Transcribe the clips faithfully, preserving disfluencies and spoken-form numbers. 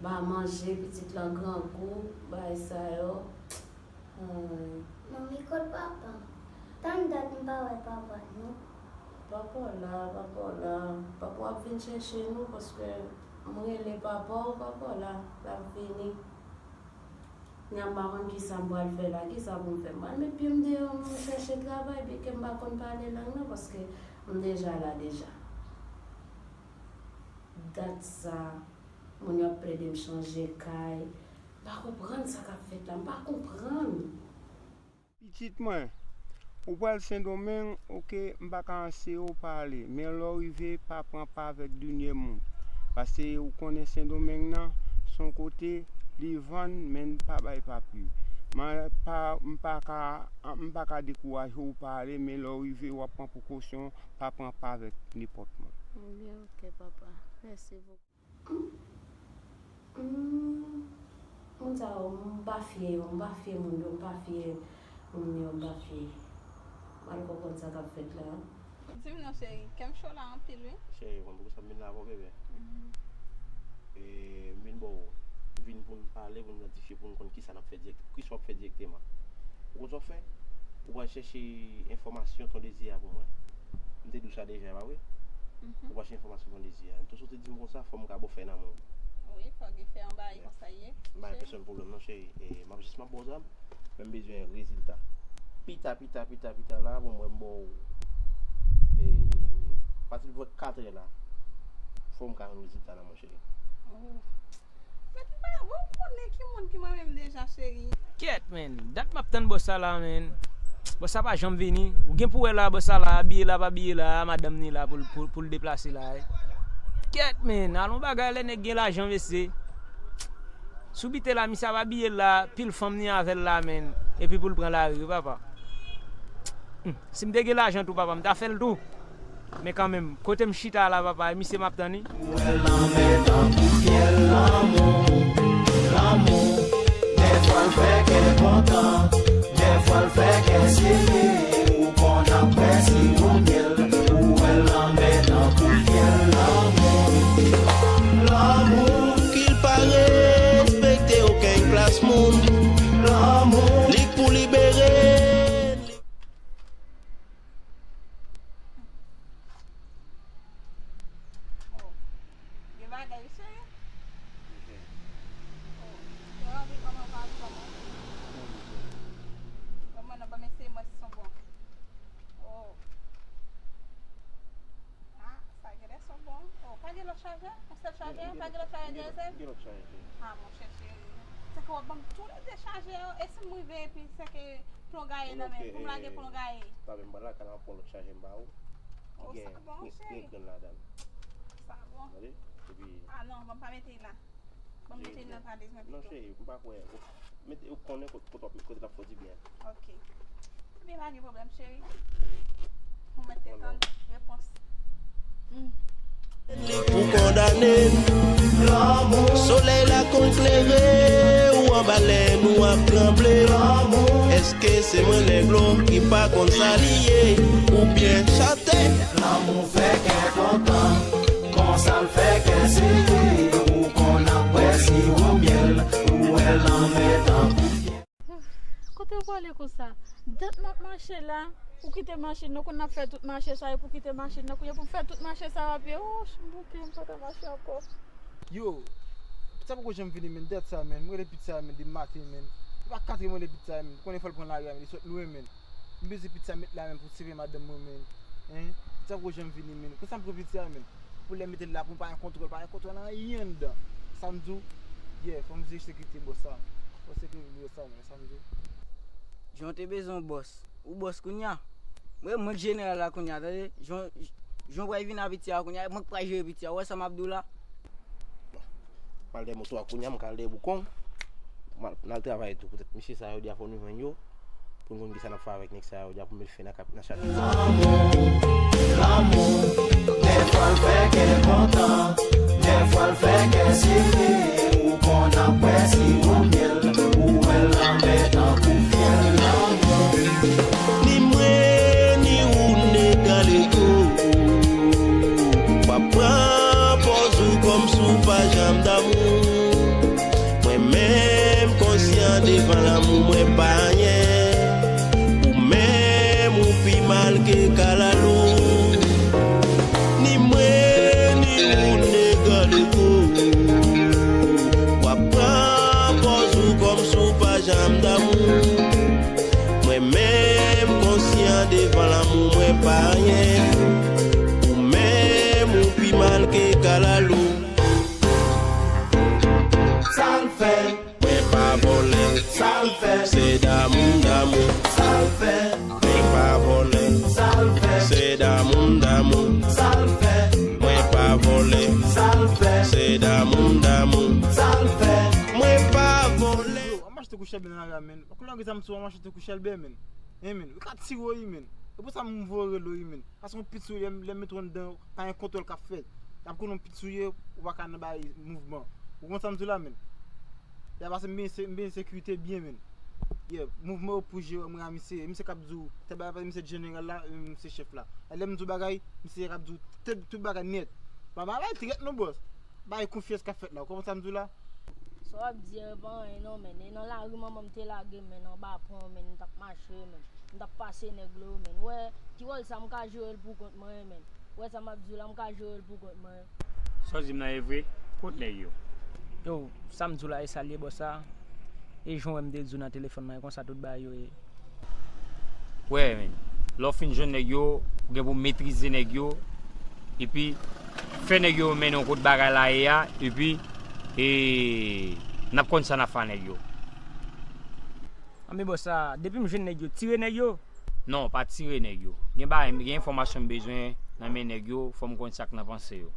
Ba manje, pitit lan grangou, bagay sa yo. Ay. Manmi, kot papa? Tann dat m pa wè papa, non. Papa w la, papa w la. Papa w ap vin chèche nou, paske m rele papa w, papa w la, l ap vini. Kounya m pa konn kisa m pral fè la, kisa pou m fè? M pral met pye m deyò, m chèche travay, byenke m pa konn pale lang nan, paske m deja la deja. Dat sa, moun yo ap plede m chanje kay. M pa konprann sa k ap fèt la, m pa konprann. Pitit mwen, ou pral Sendomeng, oke, m pa ka anseye w pale, men lè w rive, pa pran pa avèk dènye moun. Paske ou konnen Sendomeng nan, se yon kote, li vann, men pa bay papye. M pa, m pa ka, m pa ka dekouraje w pale, men lè w rive, w ap pran prekosyon, pa pran pa avèk nenpòt moun. Ebyen, oke, papa. Mèsi bokou. Hmm, moun sa yo, m pa fye yo, m pa fye moun yo, m pa fye moun yo, m pa fye. M al konprann sa k ap fèt la. Di m non, cheri, kè m cho la anpil, wi. Cheri, ou konn poukisa m vin la avè w, bebe? Mhm. E, m vin ba w, m vin pou n pale, pou n idantifye, pou n konn kisa n ap fè dirèk, kisa w ap fè dirèkteman. Ou konn sa w fè? Ou pral chèche enfòmasyon Ton Dezi a pou mwen. M te di w sa deja, e pa vre? Mhm. Ou pral chèche enfòmasyon Ton Dezi a. Tou sa w te di m konsa, fò m ka ba w fèy nan men w. Wi, fò gen fèy anba, e konsa ye. M pa gen pèsòn pwoblèm non, cheri. E, m ap jis m ap ba w zam, men m bezwen rezilta. Pita, pita, pita, pita la, pou mwen m ba w, e, pati de vòt katrè la, fò m ka jwenn rezilta la, monchè. Oh. Mèt m pa, bon, ou konnen ki moun ki mwen menm deja, cheri. Kyèt, men. Dat m ap tann bòs sa la, men. Bòs sa pa janm vini. Ou gen pou wè la, bòs sa la, abiye la, pa abiye la, madanm ni la pou l, pou, pou l deplase la, wi. Kyèt, men. Alon bagay, lè nèg gen lajan, mesye. Sou bite la, misye ap abiye la, pil fanm ni avè l la, men. Epi pou l pran lari, wi, papa. Hmm. Si m te gen lajan tou, papa, m ta fè l tou. Men kanmenm, kote m chita la, papa, e misye m ap tann, wi. Ou wè lanmè tankou fyèl, lanmou, lanmou. Dèfwa l fè kè kontan, dèfwa l fè kè sere. Ou konn ap pèsi yon myèl, ou wè lanmè tankou fyèl, lanmou, lanmou. Pou ki l pa respekte okenn klas moun, lanmou. Li k pou libere. Oh. Gen bagay, wi, cheri. Ok. Oh. Yo, anvi kòman, pa anvi kòman. Kòman, cheri? Kòman non, ban m eseye mwen si son bon. Oh. Ah, sa genlè son bon. Oh, pa gen lòt chajè? Yon sèl chajè? Gen, pa gen lòt chajè gen, Dyezèl? Gen lòt chajè, cheri. Ah, monchè, cheri. Se ke w ap ban m tou lè de chajè yo, e si m rive epi se ke plon gaye nan men, pou m lage plon gaye. Pa menm pral lakay la, m ap pran lòt chajè m ba ou. Oh, sa bon, cheri. Gen grenn ladan l. Sa bon. Tande? Epi. Ah non, ban m pa mete l la. Ban m mete l nan valiz mwen pito. Non, cheri, m pa kwè. Mete, ou konnen kot, kot, kote l ap fè w dibyen. Ok. Ebyen, pa gen pwoblèm, cheri. Ou mèt te tann repons. Hmm. Li pou kondane n. Solèy la konn klere ou anba lèn ou ap tranble. Èske se mwen nèg lo ki pa konn sa li ye? Oubyen chante? Lanmou fè kè kontan, konsa l fè kè sere. Ou konn ap bwè siwo myèl, ou wè lanmè tankou fyèl. Kote w prale konsa? Dat m ap mache la, ou kite machin nan, konn ap fè tout mache sa, epi w kite machin nan, kounye a pou m fè tout mache sa a pye. Oh, m bouke, m pa ka mache ankò. Yo, sa poko janm vini, men, dat sa, men. M rele pitit sa, men, depi maten, men. Li pa ka antre, m rele pitit sa, men. Konnen fò l pran lari a, men, li sot lwen, men. M bezwen pitit sa met la, men, pou seve madanm mwen, men. Hein? Sa poko janm vini, men. Konsa m pran pitit sa, men. Pou lè m mete l la, pou m pa gen kontwòl, pa gen kontwòl anyen anndan. Sa m di w? Yeah, fò m vin sekirite bòs sa. Fò sekirite bòs sa, men. Sa m di w? Jan w te bezwen yon bòs. Ou bòs kounye a. Mwen, mwen k jeneral la kounye a, tande. Jan, jan w pral vin a pitit sa kounye a, mwen k pral jere pitit sa. Ou wè sa m ap di w la? Bon. M al dèyè moto a kounye a, m ka al dèyè boukon. M al, n al travay tou. Poutèt mesye sa yo, jodi a fò nou jwenn yo. Pou n konn kisa n ap fè avèk nèg sa yo, jodi a pou n met fen nan kap, nan chat. Lanmou, lanmou, dèfwa l fè kè kontan, dèfwa l fè kè sere. Ou konn ap bwè siwo myèl, ou wè lanmè tankou fyèl. Lanmou. Ni mwen, ni ou, n egal ego. W ap pran pòz ou kòmsi w pa janm damou. Ke kalalou, ni mwen, ni ou, nèg louko. W ap pran pòz ou kòmsi w pa janm damou. Mwen menm konsyan devan lanmou, mwen pa anyen. Ou menm, ou pi mal ke kalalou. Sa l fè? Mwen pa vòlè. Sa l fè? Se damou m damou. Sa l fè? Mwen pa vòlè. Sa l fè? Se damou m damou. Sa l fè? Mwen pa vòlè. Sa l fè? Se damou m damou. Sa l fè? Mwen pa vòlè. Yo, w ap mache tankou chèlbè nan lari a, menn. Ou konn lè w gen zam sou ou, w ap mache tankou chèlbè, menn. Hen, menn. Ou ka tire w, wi, menn. E pou sa m voye w rele w, wi, menn. Paske yon pit sou ou, lè, lè m mete w anndan, pa gen kontwòl k ap fèt. Y ap konnen yon pit sou ye, ou pa ka nan bay mouvman. Ou konn sa m di w la, menn? Ya pase m byen se-, m byen sekirite byen, menn. Yeah, mouvman yo pou jere, mwen a misye, misye k ap di w, tèt bagay, misye jeneral la, e misye chèf la. E lè m di w bagay, misye k ap di w tèt, tout bagay nèt. Pa bay trèt non, bòs. Bay konfyans k ap fèt la, ou konprann sa m di w la? Sa w ap di a pa anyen non, menn. E nan lari manman m te lage m, menn, anba pon, menn, m t ap mache, menn. M t ap pase nèg lo, menn. Wè, ti wòl sa m ka jere l pou kont mwen, menn. Wè sa m ap di w la, m ka jere l pou kont mwen. Sa w di m nan e vre? Kot nèg yo? Yo, sa m di w la, e sa l ye, bòs sa. E jan w wè m te di w nan telefòn nan, e konsa tout bagay yo ye. Wè, menn. Lè w fin jwenn nèg yo, ou gen pou w metrize nèg yo, epi fè nèg yo mennen w kot bagay la ye a, epi, e, n ap konn sa n ap fè a nèg yo. Anben bòs sa, depi m jwenn nèg yo, tire nèg yo? Non, pa tire nèg yo. Gen bagay, gen enfòmasyon m bezwen nan men nèg yo, fò m konn sa k nan panse yo.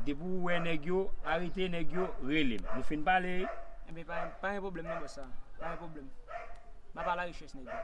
Depi w wè nèg yo, arete nèg yo, rele m. Nou fin pale? Enben, pa, pa gen pwoblèm non, bòs sa. Pa gen pwoblèm. M ap alarechèch nèg yo.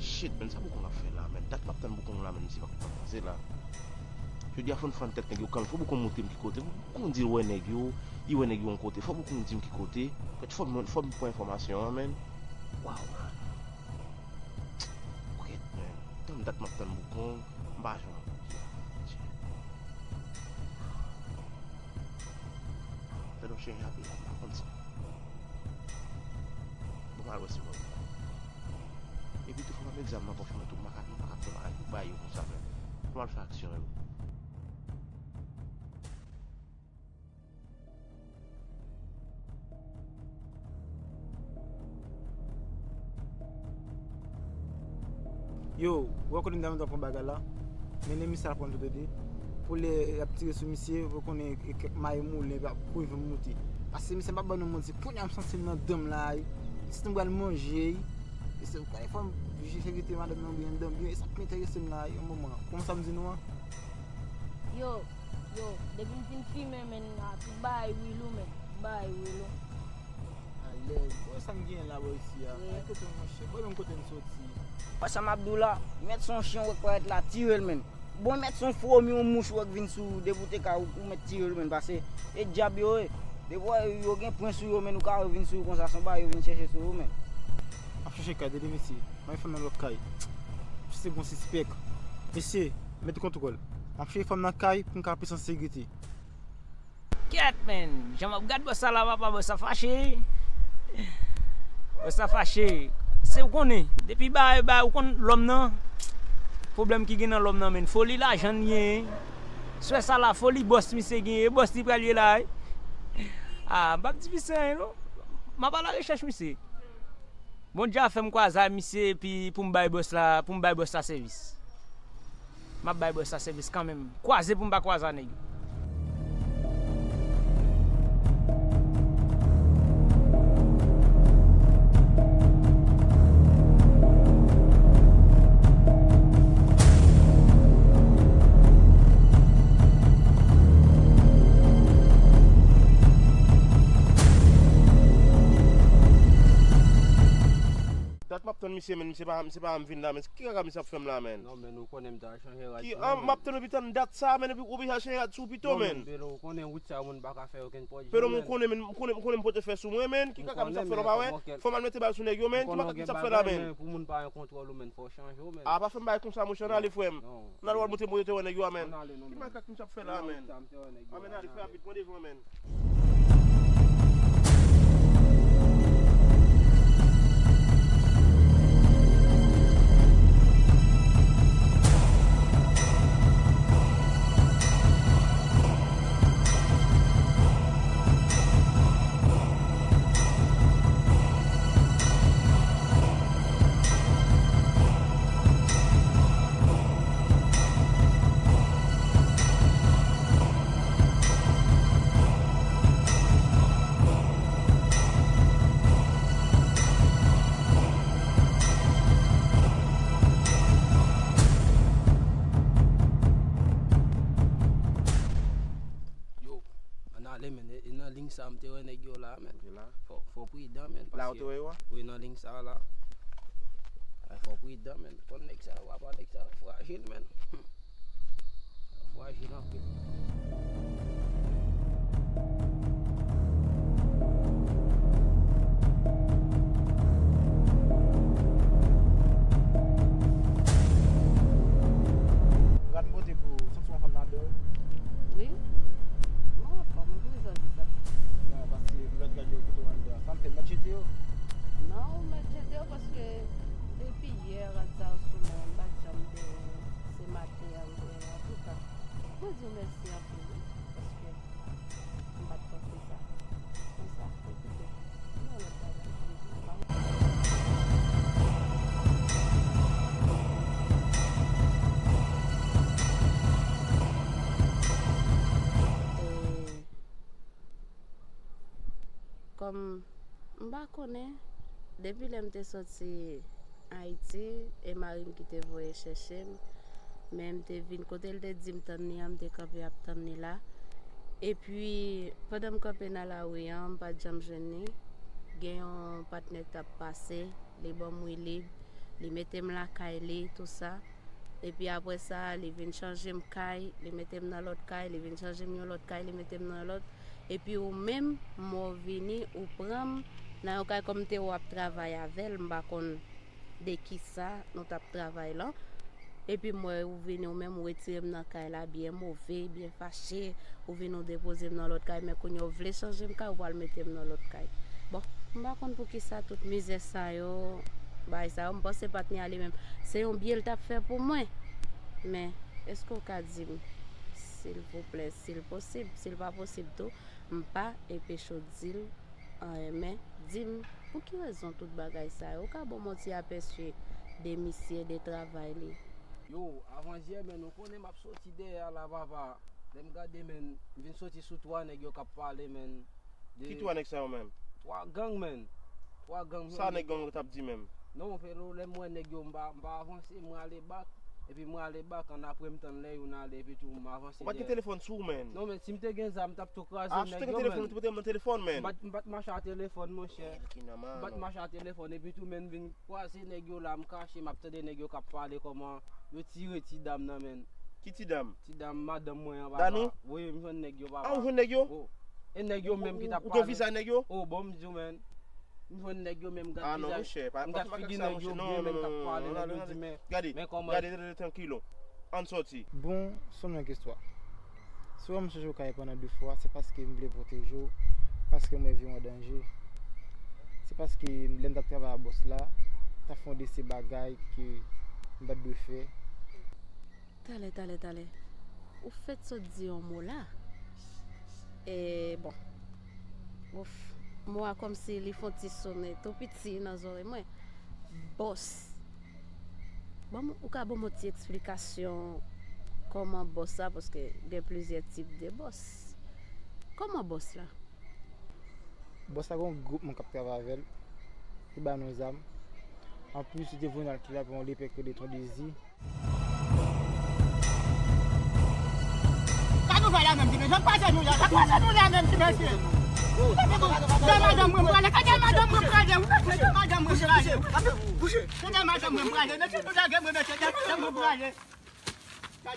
Shit, menn, sa Boukon ap fè la, menn? Dat m ap tann Boukon la, menn, misye pa konn sa l panse la. Jodi a fò n fann tèt nèg yo kanmenm. Fò Boukon montre m ki kote. Fò Boukon di l wè nèg yo, li wè nèg yo yon kote. Fò Boukon di m ki kote. Fò m, fò m pran enfòmasyon an, menn. Waw, man. Kèt, menn. Tann dat m ap tann Boukon, m pa janm. Tande yon chen jape la, m pa konn sa. Bon, m al wè si m wè Boukon. Epi tou, fò m al met zam nan pòch mwen tou. M pa ka, m pa ka fè bagay pou bay yo konsa, menn. Fò m al fè aksyon yo. Yo, ou wè kote m ta, m ta pran bagay la? Men emisè a pran tout ede. Pou lè y ap tire sou misye, ou konnen e kèk mayi moulen ap kouri vin moute. Paske misye pa ban nou manti, kounye a m santi m nan dan m la, wi. M santi m pral manje, wi. E se kòlè fò m jere madanm nan byen, anndan byen, e sa k enterese m la, yon moman. Konn sa m di nou an? Yo, yo, depi m fin fimen, menn, a, tout bagay real wi, menn. Tout bagay real wi. Alèz. Bon, sa m genyen la bò isi a? Wi. Ay, kote m, monchè? Bò, menm kote m soti. Wè sa m ap di w la, mèt se yon chen w wè k parèt la, tire l, menn. Bon, mèt se yon fwomi, yon mouch ou wè k vin sou ou, depi w te ka, ou, ou mèt tire l, menn, paske e dyab yo ye. Depi w wè yo gen pwen sou yo, menn, ou ka wè yo vin sou ou konsa, se yon bagay yo vin chèche sou ou, menn. M ap chèche kay de misye. M al fè nan lòt kay. Se gon sispèk. Mesye, mete kontwòl. M ap chèche fanm nan kay pou m ka plis an sekirite. Kèt, menn. Jan m ap gad bòs sa la, papa, bòs sa fache. Bòs sa fache. Se ou konnen. Depi ba, ba, ou konn lòm nan. Pwoblèm ki gen nan lòm nan, menn. Foli lajan l genyen. Swè sa la, foli bòs misye genyen. E bòs li pral ye la, wi. A, m p ap di misye anyen, non. M ap al arechèch misye. Bondye a fè m kwaze a misye, epi pou m bay bòs la, pou m bay bòs la sèvis. M ap bay bòs la sèvis kanmenm. Kwaze pou m pa kwaze a nèg yo. Dat m ap tann Misye, men, misye pa, misye pa m vin la, men ki kaka misye ap fè m la, men? Non, men ou konnen m ta chanje rad. Ki, sou an, mwen, m ap tann ou pi tann dat sa, men, epi ou oblije al chanje rad sou pito, non, men. Men, Pedro, ou konnen wout sa, moun pa ka fè okenn pòt. Pedro, men, ou konnen, men, m konnen, m konnen m pote fè sou mwen, men, ki kaka misye ap fè la, ou pa wè? Fò m al mete bal sou nèg yo, men, ki kaka misye ap fè la, men? Ou konnen gen bagay, men, pou moun pa gen kontwòl ou, men, fò w chanje w, men. A, pa fè m bagay konsa, monchè, ann ale, frè m. Non. Ann al, w al monte, monte wè nèg yo a, men. Ann ale, non, men. Ki makak misye ap fè la, men? Ann ale, fè rapid, pran devan, men. Yo, ann ale, men. E, e nan liy sa, m te wè nèg yo la, men. Fò, fò pridan, men. La ou te wè yo a? Wi, nan liy sa la. Ay, fò pridan, men. Konn nèg sa yo, apa nèg sa yo frajil, men. Hmm. Frajil anpil. Rad m pote pou w, santi w anfòm ladan w? Wi. Mwen anfòm, wi, poukisa w di sa? Non, paske lòt rad yo kote w anndan an, sa m fè, m mèt jete yo? Non, ou mèt jete yo paske depi yè rad sa yo sou mwen, m pa t janm te, se maten an m te, antouka, mwen di w mèsi anpil, wi, paske m pa t panse sa. Konsa, epi tou, gen yon lòt bagay pou m di w, pa. E, kòm m pa konnen, depi lè m te sòti Ayiti, e mari m ki te voye chèche m, men m te vin, kote l te di m tann li an, m te kanpe ap tann li la. Epi, pandan m kanpe nan lari an, m pa t janm jwenn li. Gen yon patnè k t ap pase, li ban m wi lib, li mete m lakay li, tou sa. Epi apre sa, li vin chanje m kay, li mete m nan lòt kay, li vin chanje m yon lòt kay, li mete m nan lòt. Epi ou menm, m wè w vini, ou pran m nan yon kay kòm m te wè w ap travay avè l, m pa konn de kisa nou t ap travay lan. Epi m wè ou vini ou menm, ou retire m nan kay la byen move, byen fache, ou vin ou depoze m nan lòt kay, men kounye a ou vle chanje m kay, ou pral mete m nan lòt kay. Bon, m pa konn poukisa tout mizè sa yo, bagay sa yo, m panse patnè a li menm, se yon byen l t ap fè pou mwen. Men, èske w ka di m, silvouplè, si l posib, si l pa posib tou, m pa enpeche w di l anyen, men di m, pou ki rezon tout bagay sa yo? Ou ka ban m yon ti apèsi de misye, de travay li? Yo, avanjè, men nou konnen m ap soti dèyè a la, papa. Lè m gade, men, m vin soti sou twa nèg yo k ap pale, men. Ki twa nèg sa yo menm? Twa gang, men. Twa gang. Sa nèg gang yo t ap di menm? Non, Pedro, lè m wè nèg yo, m pa, m pa avanse, mwen ale bak. Epi mwen ale bak, annapre m tann lè youn ale, epi tou m avanse dèyè. Ou pa t gen telefòn sou ou, men? Non, men si m te gen zam, m t ap tou kraze nèg yo, men. A, si w te gen telefòn, ou te pou te ban m telefòn, men. M pa t, m pa t mache a telefòn, monchè. M pa t mache a telefòn, epi tou, men, m vin kwaze nèg yo la, m kache, m ap tande nèg yo k ap pale kòman yo tire ti dam nan, men. Ki ti dam? Ti dam, madanm mwen an, papa. Danou? Wi, m jwenn nèg yo, papa. A, ou jwenn nèg yo? O. E nèg yo menm ki t ap pale. Ou gen vizaj nèg yo? O, bon, m di w, men. M jwenn nèg yo menm, m gad vizaj, m gad figi nèg yo byen, men k ap pale, nèg yo di, men, men kòman. Gade, gade, gade, trankilo. Ann sòti. Bon, se yon long istwa. Si w wè m chanje w kay pandan de fwa, se paske m vle pwoteje w, paske m wè vi w an danje. Se paske lè m t ap travay a bòs la, t ap fè yon de se bagay ke m pa t dwe fè. Talè, talè, talè. Ou fèk sot di yon mo la. E, bon. Ouf. Mo a kòmsi li fè yon ti sonnen tou piti nan zòrèy mwen. Bòs. Ban m, ou ka ban m yon ti eksplikasyon kòman bòs la, paske gen plizyè tip de bòs. Kòman bòs la? Bòs la gen yon gwoup moun k ap travay avè l. Li ba nou zam. Anplis, li te voye n al kidnape yon lepè ki rele Ton Dezi. Sa nou fè la menm, ti mesye? Sa k pase nou la? Sa k pase nou la menm, ti mesye? Kote madanm mwen prale? Kote madanm mwen prale? Kote madanm mwen prale? Kote madanm mwen prale? Mesye, nou lage mwen, mesye, kote madanm mwen prale? Pa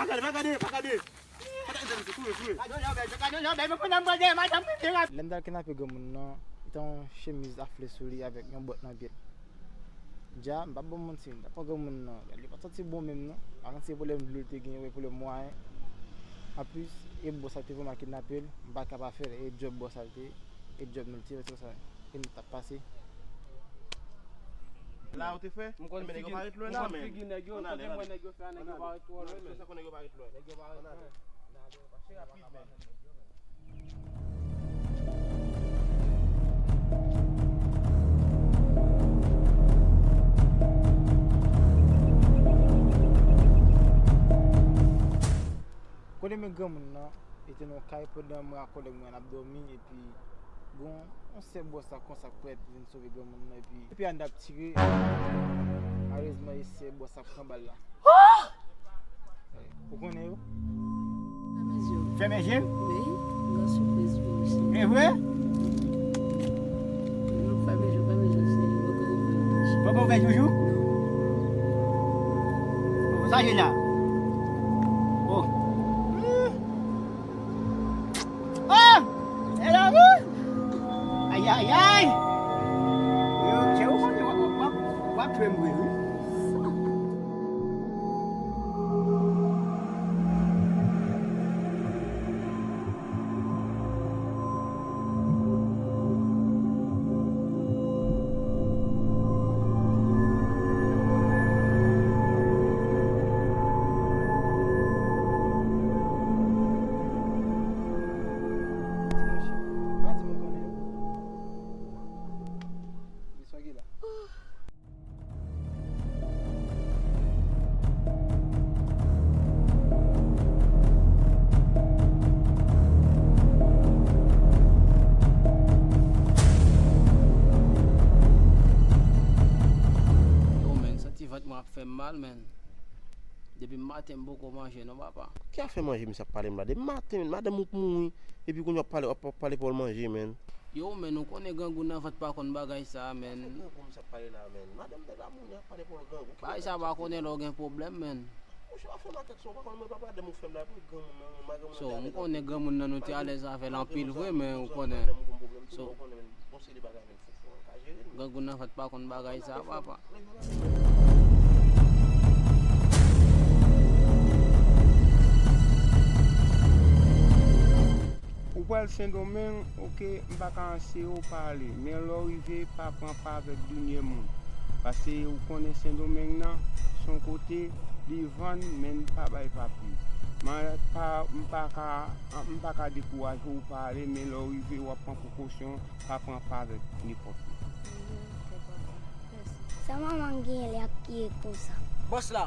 gade, pa gade, pa gade. Pa gade, mesye, kouri, kouri. Lè m t al kidnape granmoun nan, li te yon chemiz a flè sou li avèk yon bòt nan pye l. Dja, m p ap ba w manti, m t ap pran granmoun nan, li pa t santi bon menm non. Pa konn si se pwoblèm dlo l te genyen, oubyen pwoblèm mwayen. Anplis, e bòs la te voye m al kidnape l, m pa ka pa fè l, e djòb bòs la l te ye, e djòb nou l te ye, se konsa, e nou t ap pase. La ou te fè? M konn figi, m konn figi nèg yo, kote m wè nèg yo fè a, nèg yo pa ret twò lwen, men. Nèg yo pa ret lwen. Kote men granmoun nan, li te nan yon kay pandan mwen ak kòlèg mwen n ap dòmi, epi gon yon sè bòs la konsa k prèt vin sove granmoun nan, epi, epi a n ap tire. Malerezman, e sè bòs la k pran bal la. Ou konnen yo? Fèmen je m? Fèmen je m? Wi, m gen sipriz pou ou, cheri. E vre? Non, fèmen je m, fèmen je m, cheri. Poko ouvè toujou. Poko ouvè toujou? Non. Ou sa je la? Oh. Ah! E la, wi! Ay, ay, ay! Yo, se ou konnen w ap, w ap, w ap, w ap jwe m vre, wi. Yo, men, santi vant mwen ap fè m mal, men. Depi maten m poko manje non, papa. Ki afè manje misye ap pale m la? Depi maten, madanm ou mouri, epi kounye a w ap pale, w ap pale pou l manje, men. Yo, men, ou konnen grangou nan vant pa konn bagay sa, men. Ki grangou misye ap pale la, men? Madanm nèg la mouri, ap pale pou l grangou. Bagay sa pa konnen lè w gen pwoblèm, men. Mouche, w ap fè m atè. So, m konnen granmoun nan, nou te alèz avè l anpil vre, men ou konnen. So, grangou nan vant pa konn bagay sa, papa. Ou pral Sendomeng, oke, m pa ka anseye w pale, men lè w rive, pa pran pa avèk dènye moun. Paske ou konnen Sendomeng nan, se yon kote li vann, men n pa bay papye. M pa, m pa ka, m pa ka dekouraje w pa ale, men lè w rive, w ap pran prekosyon, pa pran pa avèk nenpòt moun. Sa manman m genyen lè y ap kriye konsa? Bòs la!